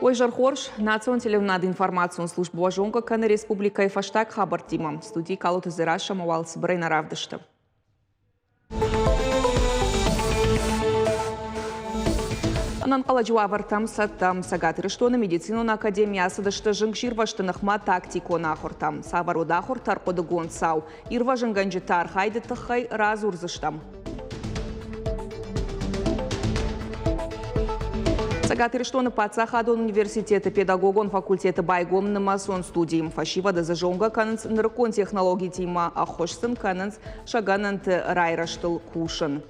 Уе зӕр хорз! Национ телеуынынады информацион службӕ уӕ зонгӕ кӕны республикӕйы фӕстаг хабӕрттимӕ. Студийы Калоты Дзерассӕ ӕмӕ уал цыбырӕй нӕ равдысты. Ӕнӕнхъӕлӕджы уавӕртӕм цӕттӕ. Цӕгат Ирыстоны медицинон академийы ацыдысты зынгсирвӕзты ныхмӕ тактикон ахуыртӕ. Цавӕр уыд ахуыртӕ ӕрхъуыдыгонд цау? Ирвӕзынгӕнджыты архайды тыххӕй радзурдзыстӕм. Цӕгат Ирыстоны паддзахадон университеты педагогон факультеты байгом нымӕцон студи. Фӕсивӕды дзы зонгӕ кӕнынц нырыккон технологитимӕ, ӕххуыс сын кӕнынц сӕ гӕнӕнты райрӕзтыл кусын.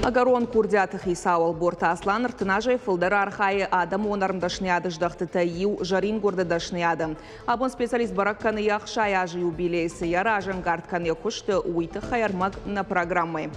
Ӕгӕрон курдиаты хицау Ӕлборты Аслан 30 азӕй фылдӕр архайы адӕмон ӕрмдӕсныйады здӕхтытӕй иу зӕрингуырды дӕсныйады. Абон специалист бӕрӕг кӕны йӕ 60 азы юбилей, цы йӕ разӕнгард кӕны йӕ куысты, уый тыххӕй ӕрмӕг нӕ программӕйы.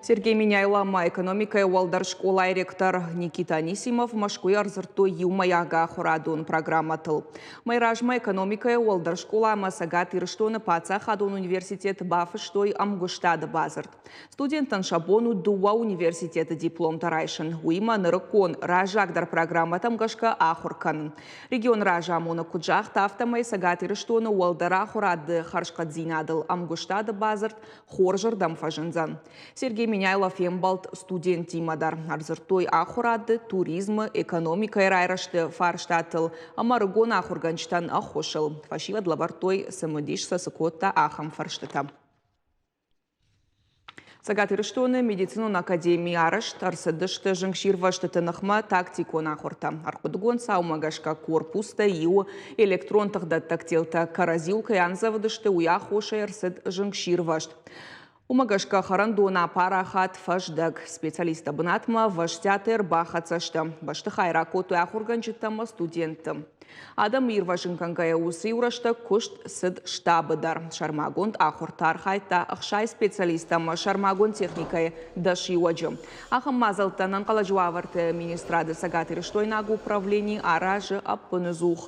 Сергей Меняйло ӕмӕ экономикӕйы уӕлдӕр скъолайы ректор Никита Анисимов Мӕскуыйы ӕрдзырдтой иумӕйаг ахуырадон программӕтыл. Мӕй размӕ экономикӕйы уӕлдӕр скъола ӕмӕ Цӕгат Ирыстоны паддзахадон университет бафыстой ӕмгуыстады бадзырд. Студенттӕн сӕ бон у дыууӕ университеты дипломтӕ райсын, уыимӕ нырыккон, раззагдӕр программӕтӕм гӕсгӕ ахуыр кӕнын. Регионы разамонӕг куыд загъта, афтӕмӕй Цӕгат Ирыстоны уӕлдӕр ахуырады хӕрзхъӕддзинадыл ӕмгуыстады бадзырд хорзырдӕм фӕзындзӕн. Сергей Меняйло фембӕлд студенттимӕ дӕр. Ӕрдзырдтой ахуырады, туризмы, экономикӕйы райрӕзты фарстатыл ӕмӕ ӕрыгон ахуыргӕнджытӕн ӕххуысыл. Фӕсивӕд лӕвӕрдтой, цымыдис сӕ цы кодта, ахӕм фӕрстытӕ. Цӕгат Ирыстоны медицинон академийы арӕзт ӕрцыдысты зынгсирвӕзтыты ныхмӕ тактикон ахуыртӕ. Ӕрхъуыдыгонд цаумӕ гӕсгӕ корпустӕй иу электрон тыхдӕттӕг телтӕ кӕрӕдзиуыл кӕй андзӕвыдысты, уый аххосӕй ӕрцыд зынгсирвӕзт. Уымӕ гӕсгӕ хӕрӕндон апарахат фӕздӕг. Специалисттӕ бынатмӕ ӕвӕстиатӕй ӕрбахӕццӕ сты. Бӕстыхай ракодтой ахуыргӕнджытӕ ӕмӕ студентты. Адӕмы ирвӕзын кӕнгӕйӕ уыцы иу рӕстӕг куыст цыд штабы дӕр. Сӕрмагонд ахуырты архайдта 60 специалист ӕмӕ сӕрмагонд техникӕйы дӕсиуӕджы. Ахӕм мадзӕлттӕ ӕнӕнхъӕлӕджы уавӕрты министрады цӕгатирыстойнаг управлени аразы ӕппынӕдзух.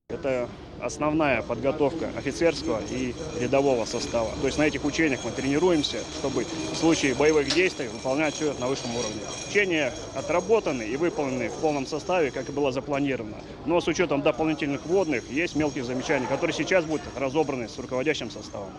Это основная подготовка офицерского и рядового состава. То есть на этих учениях мы тренируемся, чтобы в случае боевых действий выполнять все на высшем уровне. Учения отработаны и выполнены в полном составе, как и было запланировано. Но с учетом дополнительных вводных есть мелкие замечания, которые сейчас будут разобраны с руководящим составом.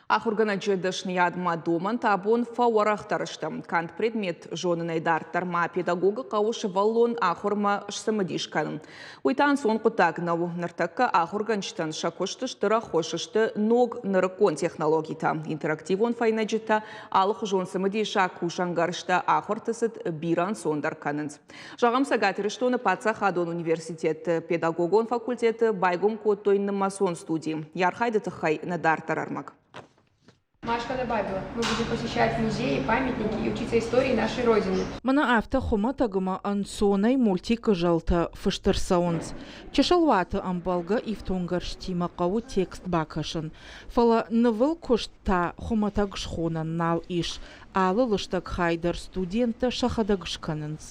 Ахуыргӕнӕджы дӕсныйадмӕ домӕнтӕ абон фӕуӕрӕхдӕр сты. Канд предмет зонынӕй дарддӕр ма педагогы хъӕуы сывӕллон ахуырмӕ сцымыдис кӕнын. Уый та ӕнцон хъуыддаг нӕу. Ныртӕккӕ ахуыргӕнджытӕн сӕ куысты стыр ӕххуыс сты ног нырыккон технологитӕ, интерактивон фӕйнӕджытӕ, алыхуызон цымыдисаг кусӕнгӕрзтӕ ахуырты цыд бирӕ ӕнцондӕр кӕнынц. Зӕгъӕм, Цӕгат Ирыстоны паддзахадон университеты педагогон факультеты байгом кодтой нымӕцон студи. Йӕ архайды тыххӕй нӕ дарддӕр ӕрмӕг. Машка добавила, мы будем посещать музеи, памятники и учиться истории нашей Родины. Мӕнӕ афтӕ хуымӕтӕг ӕмӕ ӕнцонӕй мультикы зӕлтӕ фыст ӕрцӕуынц. Чысыл уаты ӕмбӕлгӕ ифтонггӕрзтимӕ хъӕуы текст бакӕсын. Фӕлӕ нывыл куыст та хуымӕтӕг схонӕн нал ис. Алы лыстӕг хай дӕр студенттӕ сӕхӕдӕг скӕнынц.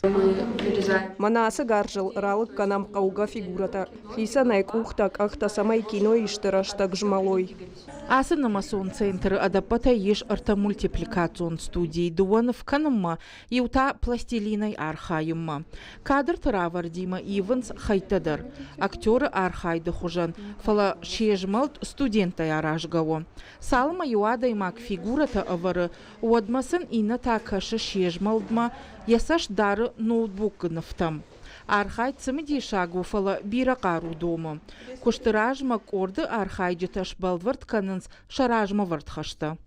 Мӕнӕ ацы гарзыл ралыг кӕнӕм хъӕугӕ фигурӕтӕ, хицӕнӕй къухтӕ, къӕхтӕ, цӕмӕй кинойы исты рӕстӕг змӕлой. Ацы нымӕцон центры ӕдӕппӕтӕй ис ӕртӕ мультипликацион студийы, дыууӕ ныв кӕнынмӕ, иу та пластилинӕй архайынмӕ. Кадрты равӕрдимӕ ивынц хӕйттӕ дӕр. Актеры архайды хуызӕн, фӕлӕ се змӕлд студенттӕй аразгӕ у. Цалынмӕ иу адӕймаг фигурӕтӕ ӕвӕры, уӕдмӕ сын иннӕ та кӕсы се змӕлдмӕ, йӕ цӕст дары ноутбукы нывтӕм. Архайд цымыдисаг у, фӕлӕ бирӕ хъару домы. Куысты размӕ къорды архайджытӕ сбӕлвырд кӕнынц сӕ размӕвӕрд хӕстӕ.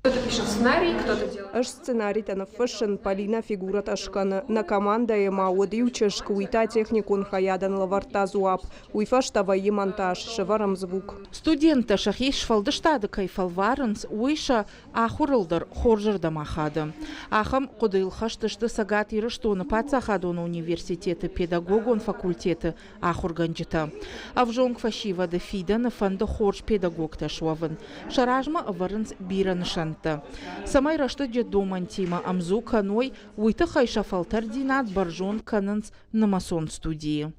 Ӕз сценаритӕ ныффыссын, Полинӕ фигурӕтӕ скӕны. Нӕ командӕйы ма уыд иу чызг, уый та техникон хайадӕн лӕвӕрдта дзуапп. Уый фӕстӕ вӕййы монтаж, сӕвӕрӕм звук. Студенттӕ сӕхи сфӕлдыстады кӕй фӕлварынц, уый сӕ ахуырыл дӕр хорзырдӕм ахады. Ахӕм хъуыдыйыл хӕст сты Цӕгат Ирыстоны паддзахадон университеты педагогон педагогон факультеты ахуыргӕнджытӕ. Ӕвзонг фӕсивӕды фидӕны фӕнды хорз педагогтӕ суӕвын. Сӕ размӕ ӕвӕрынц бирӕ нысӕнттӕ. Цӕмӕй рӕстӕджы домӕнтимӕ ӕмдзу кӕной, уый тыххӕй сӕ фӕлтӕрддзинад бӕрзонд кӕнынц нымӕцон студийы.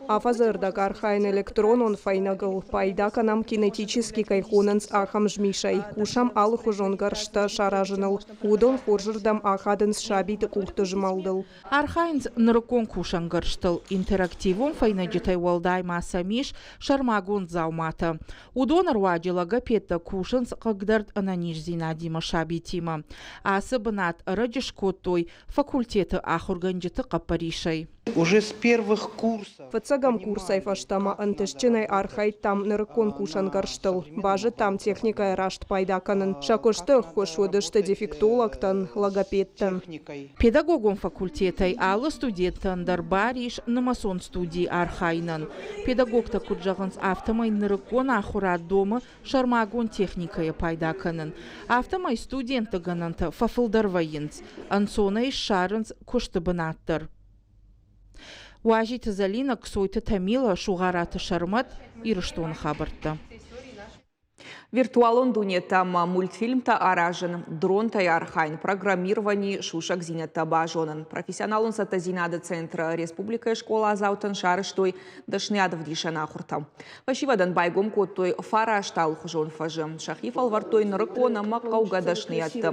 Афӕдзы ӕрдӕг архайын электронон фӕйнӕгыл, пайда кӕнӕм кинетически кӕй хонынц, ахӕм змисӕй. Кусӕм алыхуызон гӕрзтӕ саразыныл. Уыдон хорзырдӕм ахадынц сабиты къухты змӕлдыл. Архайынц нырыккон кусӕнгӕрзтыл. Интерактивон фӕйнӕджытӕй уӕлдай ма сӕм ис сӕрмагонд дзауматӕ. Уыдон руаджы логопедтӕ кусынц хъыгдӕрд ӕнӕниздзинадимӕ сабитимӕ. Ацы бынат ӕрӕджы скодтой факультеты ахуыргӕнджыты хъӕппӕрисӕй. Уже с первых курсов. Фыццӕгӕм курсӕй фӕстӕмӕ ӕнтыстджынӕй архайдтам нырыккон кусӕнгӕрзтыл, базыдтам техникӕйӕ раст пайда кӕнын. Сӕ куысты ӕххуыс уыдысты дефектологтӕн, логопедтӕн. Педагогон факультетӕй алы студентӕн дӕр бар ис нымӕцон студийы архайынӕн. Педагогтӕ куыд зӕгъынц, афтӕмӕй нырыккон ахуырад домы сӕрмагонд техникӕйӕ пайда кӕнын. Афтӕмӕй студентты гӕнӕнтӕ фӕфылдӕр вӕййынц, ӕнцонӕй ссарынц куысты бынат дӕр. Уазиты Зӕлинӕ, Ксойты Тамила, Сугъараты Сӕрмӕт, Ирыстоны хабӕрттӕ. Виртуалон дунетӕ ӕмӕ мультфильмтӕ аразын, дронтӕй архайын, программировани, сусӕгдзинӕдтӕ базонын. Профессионалон цӕттӕдзинады центры республикӕйы скъоладзаутӕн сарӕзтой дӕсныйадӕвдисӕн ахуыртӕ. Фӕсивӕдӕн байгом кодтой фараст алыхуызон фӕзы. Сӕхи фӕлвӕрдтой нырыккон ӕмӕ хъӕугӕ дӕсныйӕдты.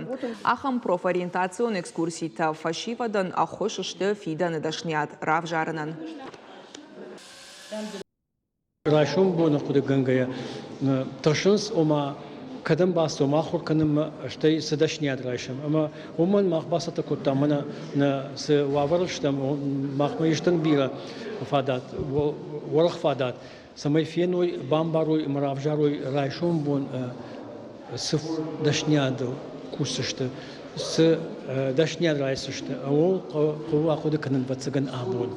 Ахӕм профориентацион экскурситӕ фӕсивӕдӕн ӕххуыс сты фидӕны дӕсныйад равзарынӕн. Райсом боны хъуыдыгӕнгӕйӕ тыхсынц, ома кӕдӕм бацӕуӕм ахуыр кӕнынмӕ, стӕй цы дӕсниад райсӕм. Ӕмӕ уымӕн мах бацӕттӕ кодтам, мӕнӕ нӕ цы уавӕры стӕм, махмӕ ис тынг бирӕ фадат, уӕрӕх фадат, цӕмӕй феной, бамбарой ӕмӕ равзарой райсом бон цы дӕсниадыл кусдзысты, цы дӕсниад райсдзысты, ууыл хъӕуы ахъуыды кӕнын, ӕвӕццӕгӕн, абон.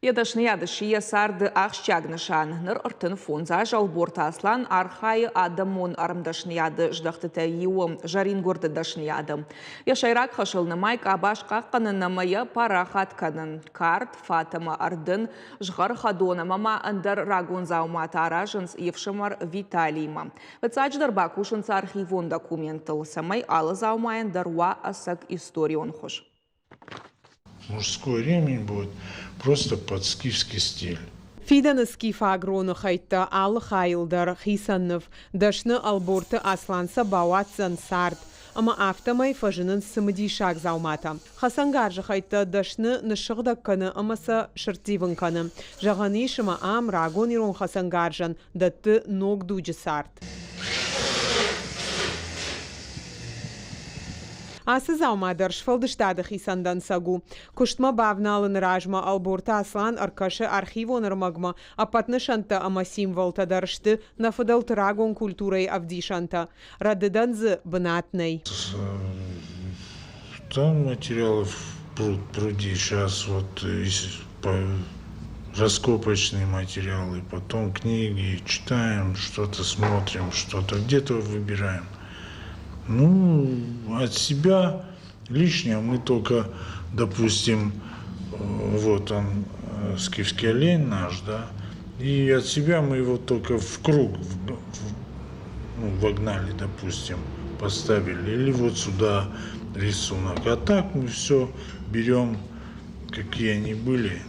Йӕ дӕсныйад сси йӕ царды ахсджиаг нысан. Ныр 35 азы Ӕлборты Аслан архайы адӕмон ӕрмдӕсныйады здӕхтытӕй иуы – зӕрингуырды дӕсныйады. Йӕ сӕйраг хӕсыл нымайы къабаз хъахъхъӕнын ӕмӕ йӕ парахат кӕнын. Кард, фат ӕмӕ ӕрдын, згъӕр хӕдон ӕмӕ ма ӕндӕр рагон дзауматӕ аразынц йе фсымӕр Виталиимӕ. Фыццаджыдӕр бакусынц архивон документтыл, цӕмӕй алы дзаумайӕн дӕр уа ӕцӕг историон хуыз. Мужской ремень будет просто под скифский стиль. Фидӕны скифаг роны хӕйттӕ алы хайыл дӕр хицӕн ныв. Дӕсны Ӕлборты Аслан сӕ бауадздзӕн цард. Ӕмӕ афтӕмӕй фӕзынынц цымыдисаг дзауматӕ. Хӕцӕнгарзы хӕйттӕ дӕсны ныссыгъдӕг кӕны ӕмӕ сӕ сырддзивын кӕны. Зӕгъӕн ис, ӕмӕ ам рагон ирон хӕцӕнгарзӕн дӕтты ног дуджы цард. Ацы дзаума дӕр сфӕлдыстады хицӕн дӕнцӕг у. Куыстмӕ бавналыны размӕ Ӕлборты Аслан ӕркӕсы архивон ӕрмӕгмӕ, ӕппӕт нысӕнттӕ ӕмӕ символтӕ дӕр сты нӕ фыдӕлты рагон культурӕйы ӕвдисӕнтӕ. Рӕдыдӕн дзы бынат нӕй. Там материалов пруд пруди. Сейчас вот раскопочные материалы, потом книги, читаем, что-то смотрим, что-то где-то выбираем. Ну, от себя лишнее мы только, допустим, вот он, скифский олень наш, да, и от себя мы его только в круг ну, вогнали, допустим, поставили, или вот сюда рисунок. А так мы все берем, какие они были,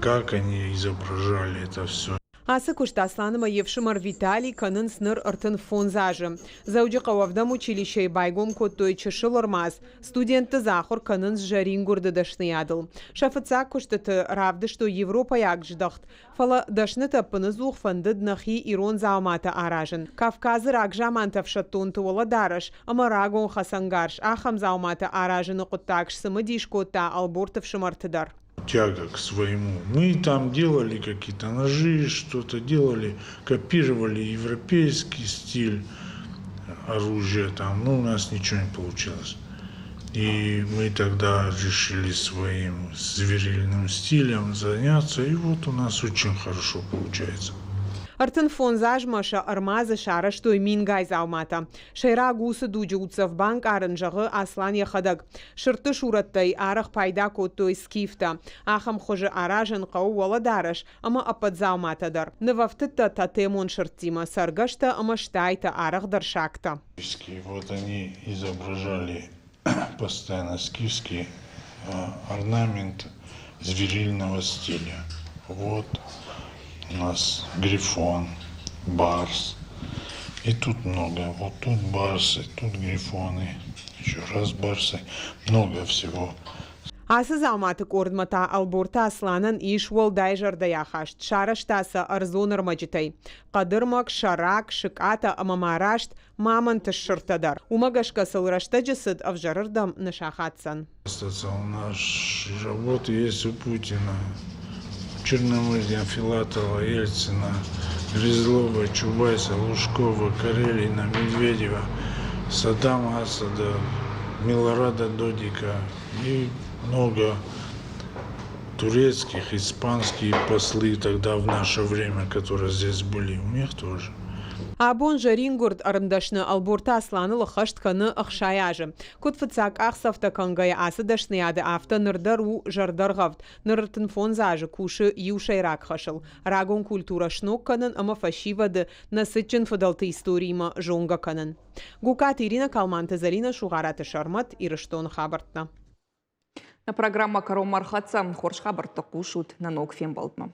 как они изображали это все. Ацы куыст Аслан ӕмӕ йе фсымӕр Виталий кӕнынц ныр 35 азы. Дзӕуджыхъӕуы ӕвдӕм училищейы байгом кодтой чысыл ӕрмадз. Студентты дзы ахуыр кӕнынц зӕрингуырды дӕсныйадыл. Сӕ фыццаг куыстыты равдыстой европӕйаг здӕхт, фӕлӕ дӕсныты ӕппыныдзух фӕндыд нӕхи ирон дзауматӕ аразын. Кавказы рагзаманты ӕфсӕддонты уӕлӕдарӕс ӕмӕ рагон хӕцӕнгарз ахӕм дзауматӕ аразыны хъуыддаг сцымыдис кодта Ӕлборты фсымӕрты дӕр. Тяга к своему. Мы там делали какие-то ножи, что-то делали, копировали европейский стиль оружия там, но у нас ничего не получилось. И мы тогда решили своим звериным стилем заняться, и вот у нас очень хорошо получается. 35 азмӕ сӕ ӕрмадзы сарӕзтой мингай дзауматӕ. Сӕйраг уыцы дуджы уддзӕф банкъарын, зӕгъы Аслан йӕхӕдӕг. Сырдты сурӕттӕй арӕх пайда кодтой скифтӕ. Ахӕм хуызы аразын хъӕуы уӕлӕдарӕс ӕмӕ ӕппӕт дзауматӕ дӕр. Нывӕфтыдтӕ тотемон сырдтимӕ, цӕргӕстӕ ӕмӕ стайтӕ, арӕхдӕр сагтӕ. Вот они изображали постоянно скифский орнамент звериного стиля. Вот у нас грифон, барс. И тут много. Вот тут барсы, тут грифоны, еще раз барсы. Много всего. Ацы дзауматы къордмӕ та Ӕлборты Асланӕн ис уӕлдай зӕрдӕйы ахаст. Сарӕзта сӕ ӕрдзон ӕрмӕджытӕй. Хъӕдырмӕг, сӕрак, сыкъатӕ ӕмӕ ма раст мамонты ссыртӕ дӕр. Уымӕ гӕсгӕ сыл рӕстӕджы цыд ӕвзӕрырдӕм нӕ сахаддзӕн. У нас работы есть у Путина, Черномырдина, Филатова, Ельцина, Грызлова, Чубайса, Лужкова, Карелина, Медведева, Саддама Асада, Милорада Додика и много турецких, испанские послы тогда в наше время, которые здесь были, у них тоже. Абон зӕрингуырд ӕрмдӕсны Ӕлборты Асланыл ӕххӕст кӕны 60 азы. Куыд фыццаг къахдзӕфтӕ кӕнгӕйӕ ацы дӕсныйады, афтӕ ныр дӕр у зӕрдӕргъӕвд. Ныр 35 азы кусы иу сӕйраг хӕсыл – рагон культурӕ сног кӕнын ӕмӕ фӕсивӕды нӕ цытджын фыдӕлты историимӕ зонгӕ кӕнын. Гукаты Иринӕ, Калманты Зӕлинӕ, Сугъараты Сӕрмӕт, Ирыстоны хабӕрттӕ. Нӕ программӕ кӕронмӕ ӕрхӕццӕ. Хорз хабӕрттӕ хъусут нӕ ног фембӕлдмӕ.